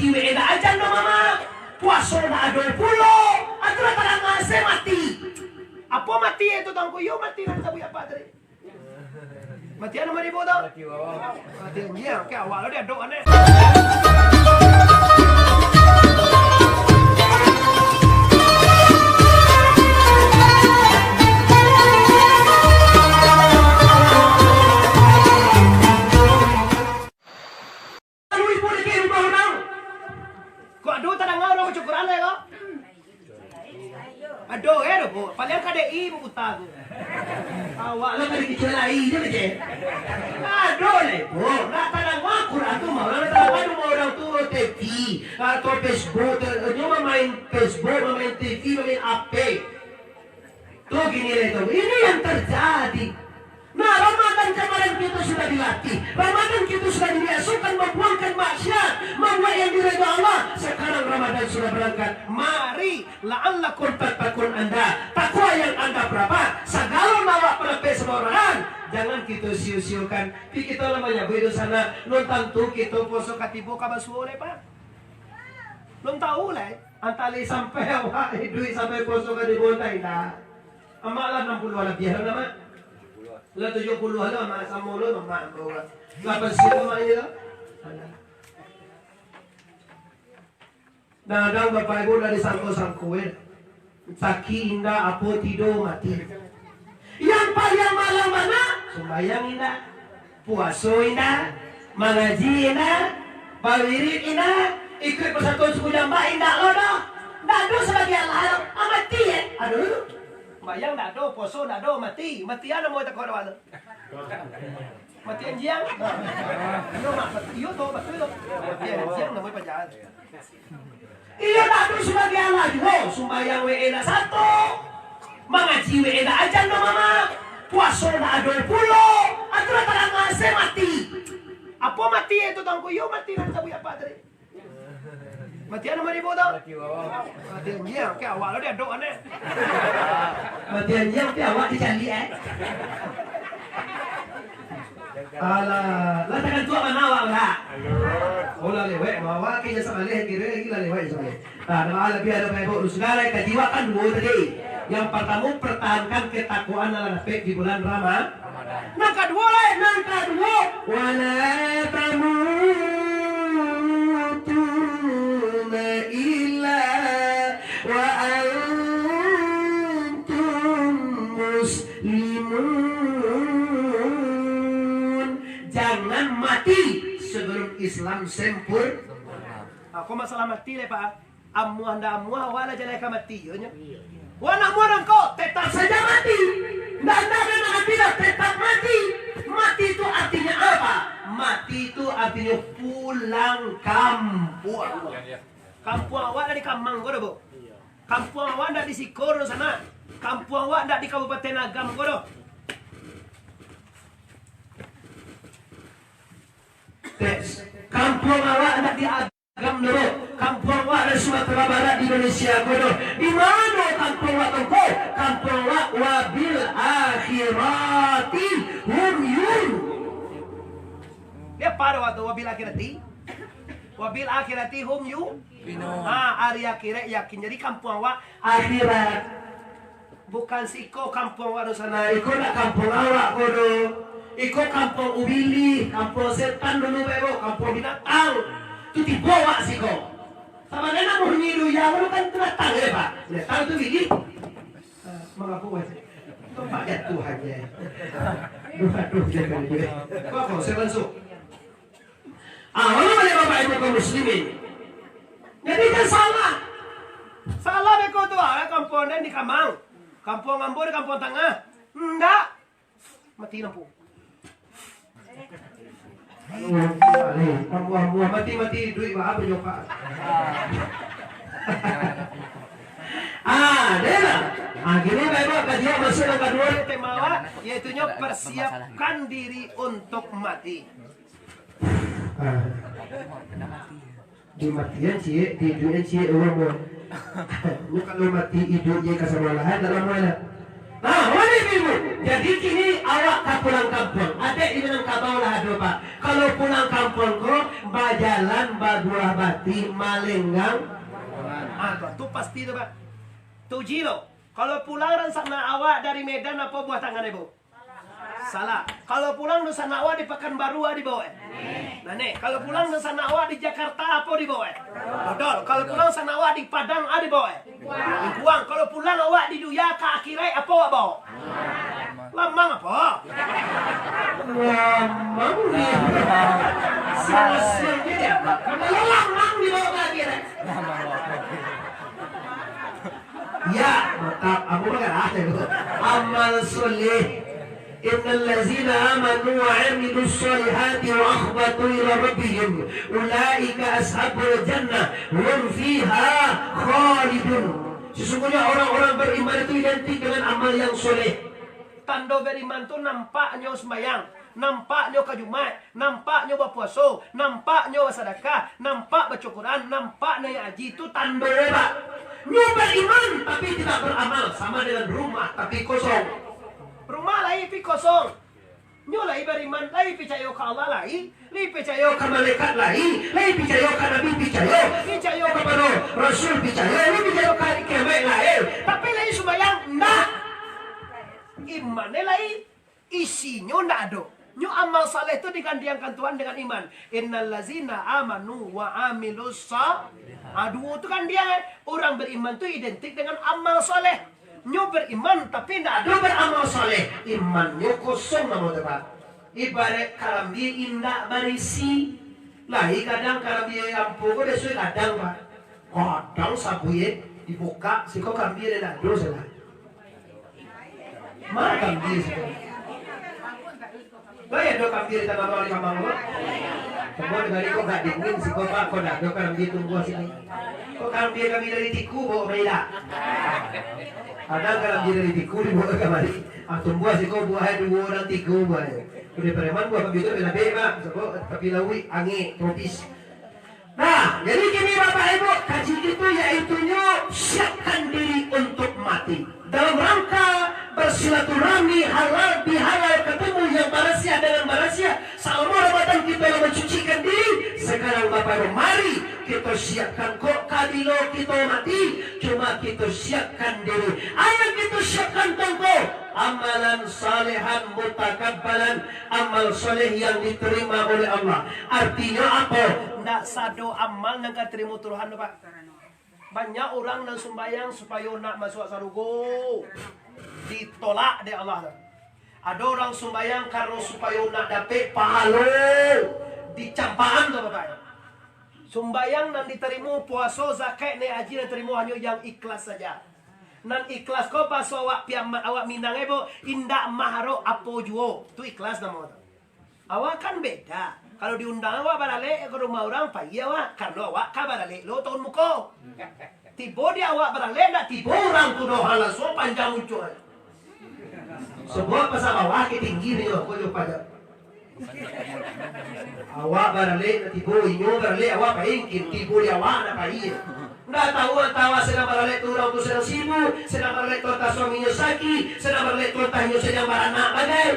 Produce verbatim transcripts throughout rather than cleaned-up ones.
Iwek indak ajan doh, Mama. Puaso indak ado pulo. Atulah tadanga se mati. Apo mati itu, Tuangku? Iyo, mati lah disabuik apak tadi. Mati anu mah ibu tu? Mati anjiang. Oke, awak lo diadok aneh. Lalu ibu dikit rumah urang. Kok ado tadanga urang bacukuran lai ko? Ado, eh, ado, Bu. Paliang ka D I ibu buta tu. Awak lah tadi kicil lai je, kecil. Ado lai, Bu. Nak tadanga Quran tu mah, urang tadanga rumah urang tu T V, atau Facebook, tu, nyo mamain Facebook, mamain T V, mamain H P. Tu gini lai tu. Ini yang terjadi. Nah, Ramadan kemarin kita sudah dilatih. Ramadan kita sudah dibiasakan membuangkan maksiat, membuat yang diridho Allah. Sekarang Ramadan sudah berangkat. Mari, la'allakum tattaqun anda. Takwa yang anda perapa, sagalo nan awak perapek sabarangan, jangan kita sio-siokan. Tapi kita lah manyabuik dosa nak. Lun tantu kita puaso ka tibo ka basuo lai, Pak. Lun tahu lai. Antah lai sampai awak iduik sampai puaso ka tibo, antah indak. Amak lah anam puluah labiah lah, Mak. Lah tujuah puluah lah, Mak, samo lo, Mak, ambo lah. Lapan siap, Mak, ini lah. Kadang-kadang Bapak Ibu lah disangko-sangko, eh. Sakik indak, apo tido, mati. Yang paliang malang bana, sumbayang indak, puaso indak, mangaji indak, bawirid indak, ikuik persatuan suku Jambak indak lo doh. Ndak ado sabagai Allah lo, ah, mati, eh. Ado dulu. Sumbayang ndak ado, puaso ndak ado, mati. Mati a namo takok awak tu. Mati anjiang. Iyo, Mak, batua, iyo tu, batua tu. Mati anjiang namo pajahat. Iyo, ndak ado sabagai Allah juo, sumbayang we indak sato, mangaji we indak ajan doh, Mama, puaso ndak ado pulo, atulah tadanga se mati. Apo mati itu, Tuangku? Iyo, mati lah disabuik apak tadi. Mati anu mah ibu tu? Mati anjiang, oke, awak lo diadok aneh. Mati anjiang, oke, awak dicaliak, eh. Alah, lah tagantuang bana awak lah. Oh, lah lewek, mawa ke jasa baleh, kira lagi lah lewek jasa baleh. Nah, nama labiah ado banyak buku. Sudah lah, kaji awak kan duo tadi. Yang pertama, pertahankan ketakwaan nan lah dapek di bulan Rama-, nan kaduo lai, nan kaduo, wala tamutunna illa wa antum muslimun. Jangan mati sebelum Islam sempur-, Ako masalah mati lai, Pak. Amuah ndak amuah, awak lah jaleh ka mati, yo nyo. Wah, nak amuah nangko, tetap saja mati. Ndak, ndak, ndak, ndak, ndak, tetap mati. Mati itu artinya apa? Mati itu artinya pulang kampuang. Kampuang awak ndak di Kamang ko doh, Bu. Kampuang awak ndak di siko doh sanak. Kampuang awak ndak di Kabupaten Agam ko doh. Teks. Kampuang awak ndak di Agam doh. Kampuang awak dari Sumatera Barat di Indonesia ko doh. Di mano kampuang awak tu ko? Kampuang awak wabil akhirati hum yu-, Dia apa doh waktu wabil akhirati? Wabil akhirati hum yu-, Ha, ari akhirat yakin. Jadi kampuang awak akhirat. Bukan siko kampuang awak doh sanak, iko ndak kampuang awak ko doh. Iko kampuang ubilih, kampuang setan dulu, Bapak Ibu, kampuang binatang. Tu tibo awak siko. Sabananyo munyi dunia tu kan binatang, yo, Pak? Binatang tu ubilih. Ah, mangapa, Wan? Tempat jatuh aja. Duh, aduh, jangan dia. Kau, kau, saya masuk. Ah, lalu banyak Bapak Ibu kaum muslimin. Jadi, jan salah. Salah beko tu, ah, kampuang den di Kamang. Kampuang ambo di Kampuang Tangah. Ndak. Mati lampu. Aduh, aduh, kampuang ambo mati, mati, duit bah, apa nyopak? Ah, dia lah. Ah, gini, Bapak Ibu, kajian masuk yang kedua. Tema awak, yaitunyo persiapkan diri untuk mati. Ah. Di matian ciek, di iduikan ciek urang, Bang. Nyo kalau mati iduik je ka sabalahan, dak lamo lah. Nah, wali ibu. Jadi kini awak ka pulang kampuang. Adaik di Minangkabau lah ado, Pak. Kalau pulang kampuang ko, bajalan babuah batih, malenggang. Ah, tu, tu pasti tu, Pak. Tuji lo. Kalau pulang dunsanak awak dari Medan, apo buah tangan ibu? Salah. Kalau pulang dunsanak awak di Pakanbaru, ah, dibawa, eh? Nah, nih, kalau pulang dunsanak awak di Jakarta, apo dibawa, eh? Dodol. Kalau pulang sanak awak di Padang, ah, dibawa, eh? Lingkuang. Kalau pulang awak di dunia ka akhirat, apo awak bawa? Lamang apo? Lamang ni. Siang-siang ni dia. Kalau lamang dibawa ka akhirat. Ya, mantap. Abu Bakar, ah, amal soleh. Innal ladzina amanu wa amilus solihati wa akhbatu ila rabbihim, ulaika ashabul jannah, hum fiha khalidun. Sesungguhnya orang-orang beriman itu identik dengan amal yang soleh. Tando beriman tu nampaknyo sembayang, nampaknyo ka Jumaik, nampaknyo bapuaso, nampaknyo basadakah, nampak baco Quran, nampak naiak haji, tu tando, Pak. Nyo beriman tapi tidak beramal, sama dengan rumah tapi kosong. Rumah lai pi kosong. Nyo lai bariman, lai picayo ka Allah lai, lai picayo ka malaikat lai, lai picayo ka Nabi picayo, picayo kapado Rasul picayo, lai picayo ka hari kiamaik lai. Tapi lai sumbayang, ndak. Iman e lai, isinyo ndak ado. Nyo amal saleh tu digandiangkan Tuhan dengan iman. Innal lazina amanu wa amilus sa-, ah, duo tu gandiang, eh. Urang bariman tu identik dengan amal saleh. Nyo bariman, tapi indak ado baramal saleh. Imannyo kosong namo tu, Pak. Ibaraik karambia indak barisi. Lai kadang karambia ampo ko disuai ladang, Pak. Kadang sabuik dibukak, siko karambia indak ado salah. Ma karambia siko? Lai ado karambia di tanah luar di kamang ko? Semua nagari ko agak dingin siko, Pak, ko ndak ado karambia tumbuah siko. Ko karambia kami dari Tiku bawa ka Maila. Ada karambia dari Tiku dibawa kamari. Ah, tumbuah siko buah duo urang tigo buah. Udah preman buah karambia tu labih, Pak. Sebab tapi lauik, angek, tropis. Nah, jadi kini Bapak Ibu, kaji itu yaitunyo siapkan diri untuk mati. Dalam rangka bersilaturahmi halal bihalal, ketemu yang barasiah dengan barasiah, selama Ramadan kita yang mencucikan diri, sekarang Bapak Ibu, mari kita siapkan kok kabilo kita mati, cuma kita siapkan diri. Ayo kita siapkan tongko, amalan salihan mutakabbalan, amal soleh yang diterima oleh Allah. Artinyo apo? Ndak sado amal nan ka tarimo Tuhan, Pak. Banyak urang nan sumbayang supayo nak masuak sarugo, ditolak dek Allah. Ado urang sumbayang karano supayo nak dapek pahalo, dicampakan tu, Bapak. Sumbayang nan ditarimo, puaso, zakat, naiak haji nan tarimo hanyo yang ikhlas saja. Nan ikhlas ko baso awak piamat, awak Minang, eh, bo, indak maharok apo juo. Tu ikhlas namo tu. Awak kan beda. Kalau diundang awak baralek ka rumah urang, pai awak, karano awak ka baralek lo tahun muko. Tibo di awak baralek, ndak tibo urang tu doh, langsuang panjang uncuang. Sabuah pasal bawah ke tinggi ni, ko jo pajak. Awak baralek ndak tibo, inyo baralek awak pai, kin tibo di awak ndak pai. Ndak tahu antah awak sadang baralek tu urang tu sadang sibuk, sadang baralek tu antah suaminyo sakik, sadang baralek tu antah inyo sadang baranak bagai.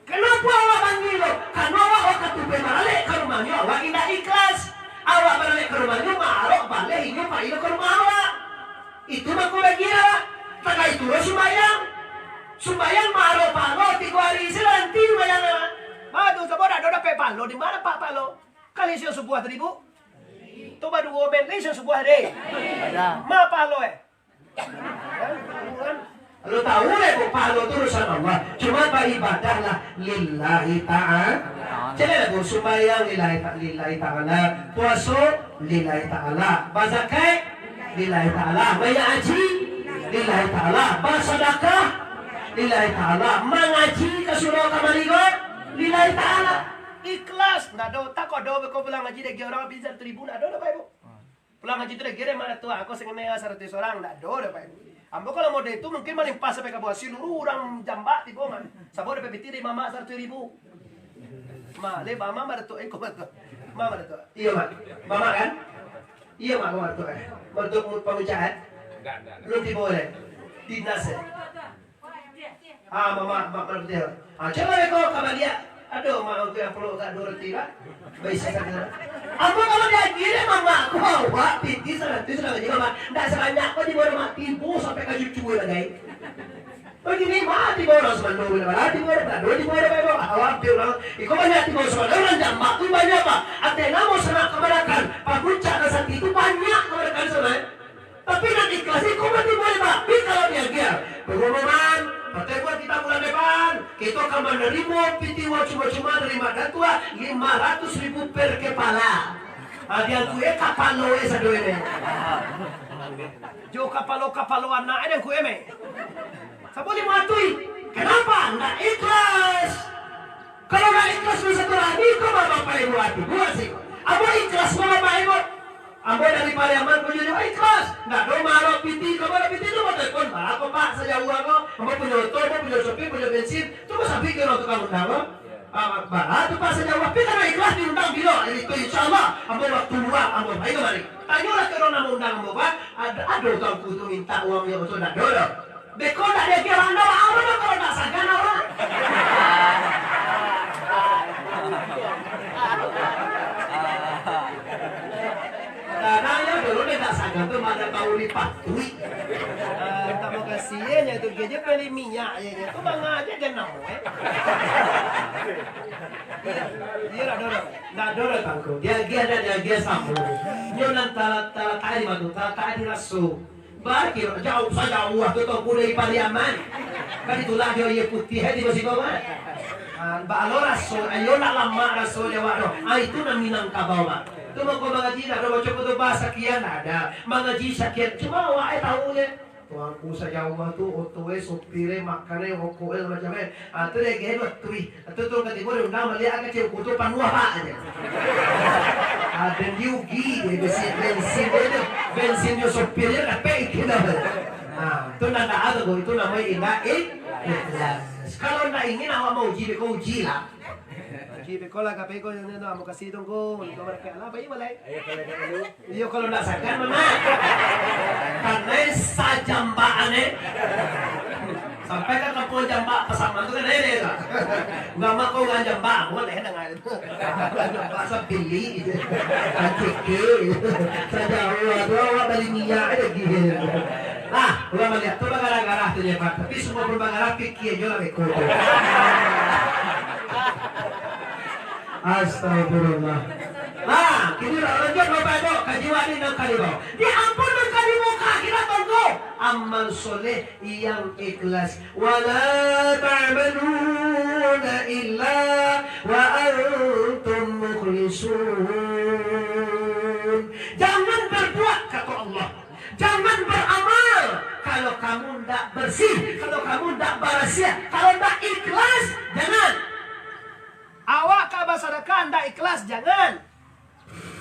Kenapa awak bangih lo? Karena awak wakatu pai baralek ka rumahnyo, awak indak ikhlas. Awak baralek ka rumahnyo, maarok baleh inyo pai lo ka rumah awak. Itu mako bangih awak. Takah itu lo sumbayang. Sumbayang maarok pahalo tigo hari, sila nanti sumbayang awak. Batua, sabab dak ado dapek pahalo, di ma dapek pahalo? Kali siang subuah tadi, Bu? Tu baduo ben, lai siang subuah tadi. Ma pahalo, eh? Lo tahu deh, kok pahalo tu urusan Allah. Cuma baibadahlah lillahi ta'ala. Jadi lah, Bu, sumbayang lillahi ta-, lillahi ta'ala. Puaso lillahi ta'ala. Bazakat lillahi ta'ala. Bayar haji lillahi ta'ala. Basadakah lillahi ta'ala. Mangaji ka surau kamari ko lillahi ta'ala. Ikhlas. Ndak ado, tak ado beko pulang haji dek urang habis saratus ribu, ndak ado, Bapak Ibu. Pulang haji tu dek, "Mak Datuak, aku sanganai saratuih urang." Ndak ado doh, Pak. Ambo kalau model tu mungkin malimpah sampai ka bawah, saluruah urang jambak tibo, Mak. Sabab dapek pitih dari mamak saratuih ribu. Mak, le, Mak, Mak Datuak, eh, ko Mak Datuak. Mak, Mak Datuak. Iyo, Mak. Mamak kan? Iyo, Mak, Mak Datuak, eh. Mak Datuak pamuncak, eh? Belum tibo, eh? Dinas, eh? Ah, mamak, mamak, mamak dia. Ah, cubo ko ka baliak. Aduh, mak, aku yang peluk tak dua reti lah. Baisi sajo. Ambo kalau diagiah dek mamak ko, awak piti saratuih sudah gaji mamak. Ndak sabanyak ko di bawah mati, bu, sampai ka cucu lagi. Begini mah, tibo urang sumando, bila bala tibo urang tado, tibo urang bebo, awak ambil urang, iko banyak tibo sumando, urang jambak tu banyak, Pak. Ateh namo sanak kamanakan, paguncak nan sati tu banyak kamanakan sanak. Tapi nan ikhlas iko mah tibo, Pak. Tapi kalau diagiah, pengumuman, patai buat kita bulan depan, kita akan menerima piti uang cuma-cuma dari Mak Datuk, lima ratus ribu per kepala. Ah, diangkut, eh, kapalo, eh, sado ini. Jo kapalo-kapalo anak, eh, diangkut, eh, meh. Sabuik limo ratuih. Kenapa? Ndak ikhlas. Kalau ndak ikhlas, bisa terakhir, kau bapak ibu hati. Buat sih. Ambo ikhlas, kau bapak ibu. Ambo dari Pariaman, punyo nyo ikhlas. Ndak do marok piti, kau marok piti tu, mau telepon. Apa, Pak, sajauah kau? Ambo punyo oto, ambo punyo sopi, punyo bensin. Tu mah sampai ke orang tukang undang, kau. Ah, bara tu, Pak, sajauah. Tapi kalau ikhlas diundang bilo, hari tu, insya Allah, ambo waktu luang, ambo pai kamari. Tanyolah ke orang namo undang ambo, Pak. Ado, ado tuanku tu minta uang yang tu, ndak do doh. Beko ndak diagiah rando, apo tu kalau ndak sagan awak? Kadang yo dulu dia ndak sagan tu, mana tahu dipatuik. Ah, tak makasih ya, nya tu, dia je beli minyak ya, nya tu bangga aja dia namo, eh. Iya, iya, ndak do doh. Ndak do doh, Tuanku. Diagiah ndak diagiah samo. Nyo nan tala-, talatak di ma tu, talatak di raso. Bagi jauah, sajauah tu Tuanku dari Pariaman. Kan itulah dia aia putih, eh, di siko, kan? Ah, baa lo raso, ayo nak lamak raso di awak tu. Ah, itu nan Minangkabau, Pak. Tu mako mangaji ndak ado baco khutubah sakian, ndak ada. Mangaji sakian, cuma awak, eh, tahu je. Tuanku sajauah tu, oto e, sopir e, makan e, rokok e, macam e. Ah, tu dek e, dua tuih. Tu, tu katibo diundang baliak, ah, kacil kutu panuah, Pak, aja. Ah, dan diugi, dia besi bensin dia tu. Bensin dia sopir dia dapek ikan dah. Ah, tu ndak ada tu, itu namanya indak ik-, ikhlas. Kalau ndak ingin awak mau uji, kau uji lah. Uji beko lah, kape ko yang tu, mau kasih tu, ko. Kau berkat lah, baik, boleh. Ayo, kalau nak dulu. Iyo, kalau ndak sagan, mama. Kanai sajambaan, eh. Sampai ka kampuang jambak Pasaman tu kan, eh, dia tu. Nggak mah kau nggak jambak, boleh dengar. Jambak sapili, kacike, sajauah tu awak bali minyak aja gitu. Nah, urang malihat tu bagarah-garah tu je, Pak. Tapi semua pun bagarah, pikir je lah beko tu. Astagfirullah. Nah, kini lah lanjut, Bapak Ibu, kaji wak ni nan kalimo. Diampun nan kalimo ka akhirat, Tuanku. Amal soleh yang ikhlas. Wala ta'maluna illa wa antum mukhlisun. Jangan berbuat, kata Allah. Jangan beramal kalau kamu ndak bersih, kalau kamu ndak barasiah, kalau ndak ikhlas, jangan. Awak ka basadakah ndak ikhlas, jangan.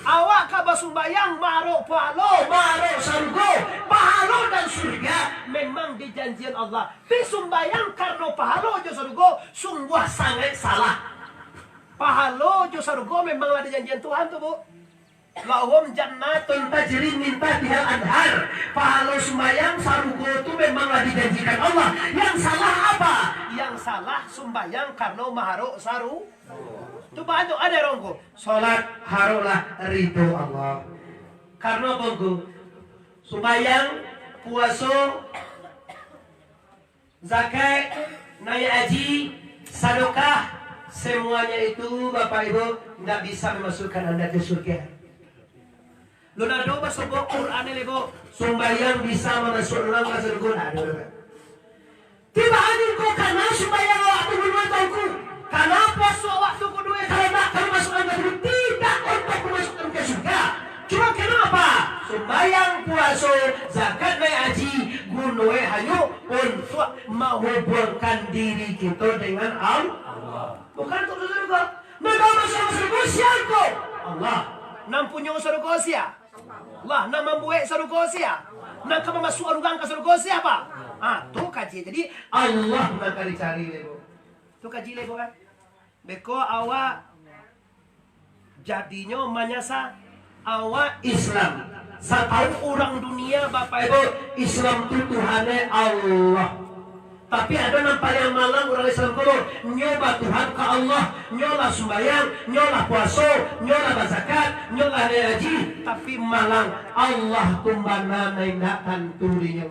Awak ka basumbayang maarok pahalo, maarok sarugo. Pahalo dan surga memang dijanjian Allah. Pi sumbayang karano pahalo jo sarugo, sungguah sangaik salah. Pahalo jo sarugo memang lah dijanjian Tuhan tu, Bu. Lahum jannatun tajri min tahtihal anhar. Pahalo sumbayang sarugo tu memang lah dijanjikan Allah. Yang salah apa? Yang salah sumbayang karano maarok saru-, Tu banyak ada orang ko. Salat haroklah ridho Allah. Karano apa ko? Sumbayang, puaso, zakat, naik haji, sadokah, semuanya itu, Bapak Ibu, ndak bisa memasukkan anda ke surga. Lun ado basobok Quran ni, Ibu. Sumbayang bisa mamasuak urang ka surga, ndak ado, Bapak. Tibaan ko kana sumbayang awak tu bunuh Tuanku. Kana puaso awak tu bunuh, kalau ndak, kalau masuk angka tu tidak untuk memasukkan ke surga. Cuma kenapa? Sumbayang, puaso, zakat, naik haji, guno e hanyo untuak mahubungkan diri kito dengan Al-, Allah. Bukan untuk surga. Nan ka masuk surga sia ko? Allah. Nan punyo surga sia? Allah. Nan mambuek surga sia? Nan ka mamasuak urang ka surga sia, Pak? Ah, tu kaji. Jadi, Allah nan ka dicari, Lebo. Tu kaji, Lebo, kan? Beko awak jadinyo manyasa. Awak Islam. Satau urang dunia, Bapak Ibu, Islam tu Tuhan e Allah. Tapi ado nan paliang malang urang Islam ko, nyo batuhan ka Allah, nyo lah sumbayang, nyo lah puaso, nyo lah bazakat, nyo lah naiak haji, tapi malang, Allah tu bana nan indak tantu dinyo.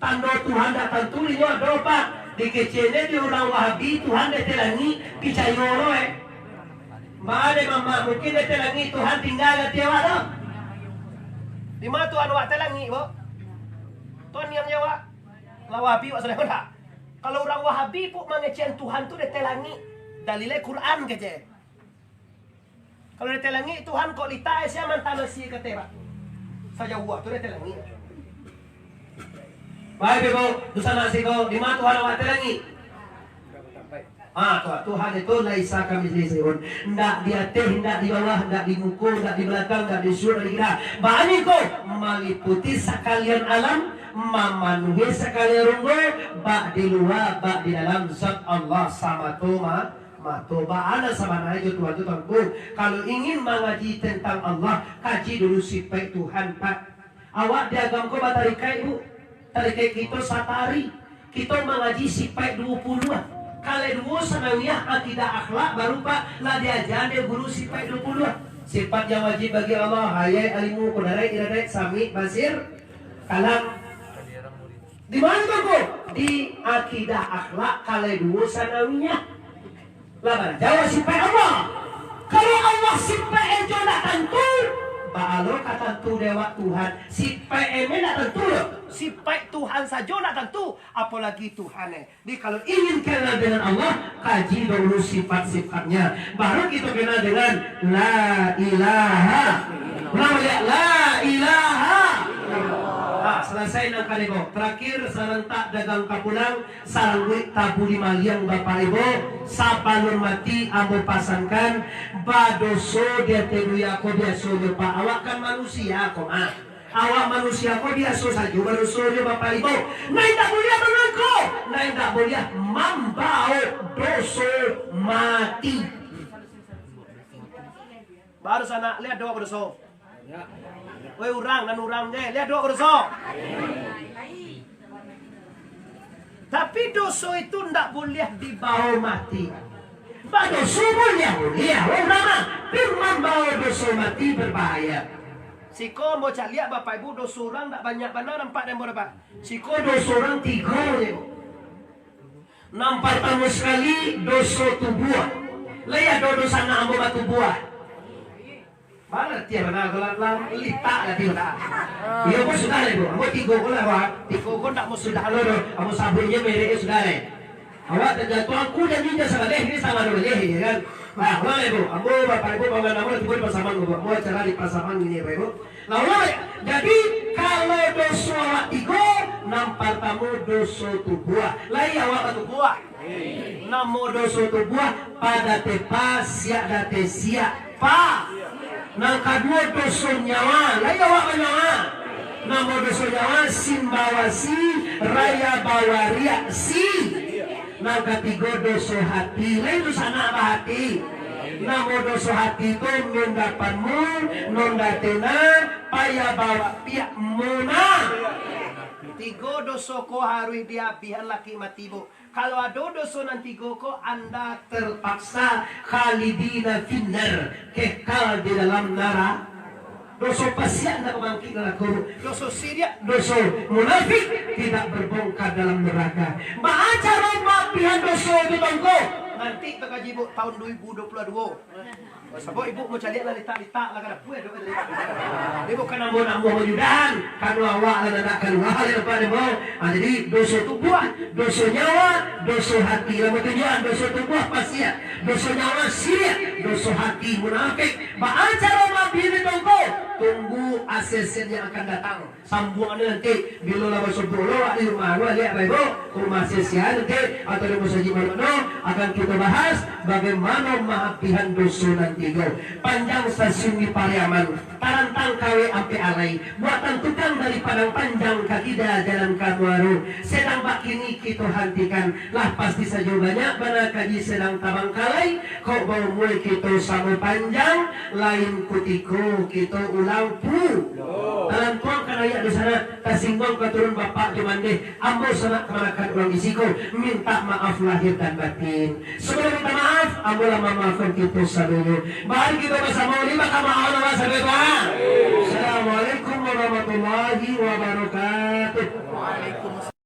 Tando Tuhan indak tantu dinyo ado, Pak. Dikecek nyo di urang Wahabi, Tuhan di ateh langik, picayo lo, eh. Baa dek mamak, mungkin di ateh langik Tuhan tingga di ateh awak tu. Di ma Tuhan awak, ateh langik, bo? Tuhan niamnyo awak. Lah Wahabi awak sudah ndak? Kalau urang Wahabi pun mangecekan Tuhan tu di ateh langik, dalilnyo Quran kecek. Kalau di ateh langik Tuhan kok litak, sia mantano si kate, Pak. Sajauah tu di ateh langik. Baik, Ibu, dunsanak siko, di ma Tuhan awak di ateh langik? Ah, Tuhan, Tuhan itu laisa kamitslihi syai'un. Ndak di ateh, ndak di bawah, ndak di muko, ndak di balakang, ndak di suok, ndak di kida. Baa nyo ko, maliputi sakalian alam, mamanuhi sakalian rongga, bak di lua, bak di dalam, zat Allah samato ma-, mato. Baa nan sabananyo jo Tuhan tu, Tuangku? Kalau ingin mangaji tentang Allah, kaji dulu sipaik Tuhan, Pak. Awak di agamo ko batarikaik, Bu. Tarikaik kito satari. Kito mangaji sipaik duo puluah. Kalai duo sanawiyah akidah akhlak baru, Pak, lah diaja dek guru sipaik duo puluah. Sifat yang wajib bagi Allah, hayat, ilmu, kudrat, iradat, sami, basir, kalam. Di ma tu, Bu? Di akidah akhlak kalai duo sanawiyah. Lah balaja awak sipaik Allah. Kalau Allah sipaik e jo ndak tantu, baa lo ka tantu dek awak Tuhan. Sipaik e ndak tantu lo. Sipaik Tuhan sajo ndak tantu, apolagi Tuhan e. Jadi kalau ingin kenal dengan Allah, kaji dahulu sifat-sifatnya. Baru kito kenal dengan la ilaha. Ulang baliak, la ilaha. Ha, salasai nan kade ko. Terakhir, sarantak dagang ka pulang. Sarangguik tabuli maliang, Bapak Ibu, sabalun mati ambo pasankan, badoso di ateh dunia ko biaso jo, Pak. Awak kan manusia ko, Mak. Awak manusia ko biaso sajo badoso jo, Bapak Ibu. Nan indak buliah mangangko, nan indak buliah mambao doso mati. Baru sanak, liek doh badoso. Woi urang, nan urang je, liek doh badoso. Tapi doso itu ndak buliah dibao mati. Badoso buliah, buliah. Woi urang, tapi mambao doso mati berbahaya. Siko ambo caliak, Bapak Ibu, doso urang ndak banyak bana nampak dek ambo, Pak. Siko doso urang tigo je. Nan partamo sakali, doso tubuah. Lai ado doso nan ambo batubuah. Mana tiap bana ko lah, lah litak lah tiap bana. Iyo, ko sudah lah, Bu. Ambo tigo ko lah, Wak. Tigo ko ndak mau sudah lo doh. Ambo sabuik je merek e sudah lah. Awak tajatuah, aku janji jan sabaleh, ini sama dua baleh, ya kan? Nah, ulang lah, Bu. Ambo, Bapak Ibu, kawan ambo, tibo di Pasaman, Bu. Ambo acara di Pasaman ini, Bapak Ibu. Nah, ulang lah. Jadi, kalau doso awak tigo, nan partamo doso tubuah. Lai awak batubuah. Namo doso tubuah, padateh pa, siak dateh siak, pa. Nan kaduo doso nyawa, lai awak banyawa. Namo doso nyawa, simbawasi, raya bawariak, si. Nan katigo doso hati, lai dunsanak bahati. Namo doso hati tu, nonda panu, nonda tena, payah bawa piak mona. Tigo doso ko haruih diabihan laki mati, Bu. Kalau ado doso nan tigo ko, anda terpaksa khalidina finnar, kekal di dalam nara-, doso pasiak ndak bangkik narako, doso siriak, doso munafik tidak berbongkar dalam neraka. Baa caro maabihan doso tu, Tuangku? Nanti bakaji, Bu, tahun dua ribu dua puluh dua. Sabab ibu mau caliak lah litak-litak lah, kada puas dok. Ibu kan nambah-nambah bajudahan, kanu awak lah nak kalua lah nampak deh, Bu. Ah, jadi doso tubuah, doso nyawa, doso hati. Lah batunjuakan doso tubuah pasiak, doso nyawa siriak, doso hati munafik. Baa caro maabihan tu, Tuangku? Tunggu asesen yang akan datang. Sambuangan nanti, bilo lah basobok lo awak di rumah, awak liek bae, Bu, ka rumah sia-sia nanti, atau di musajik mano-mano, akan kito bahas bagaimana maabihan doso nan tigo. Panjang stasiun di Pariaman, tarantang kawek ampek alai, buatan tukang dari Padang Panjang ka kida jalan ka Muaro. Sedang bakini kito hantikan, lah pasti sajo banyak bana kaji sedang tabangkalai, kok baumua kito samo panjang, lain kutiko kito Lampu. Talantuang ka naiak di sana, tasingguang ka turun bapak jo mandeh. Ambo sanak kamanakan urang di siko, minta maaf lahir dan batin. Sabalun minta maaf, ambo lah mamaafkan kito sadonyo. Mari kito basamo lima ka maaf Allah sadonyo. Assalamualaikum warahmatullahi wabarakatuh.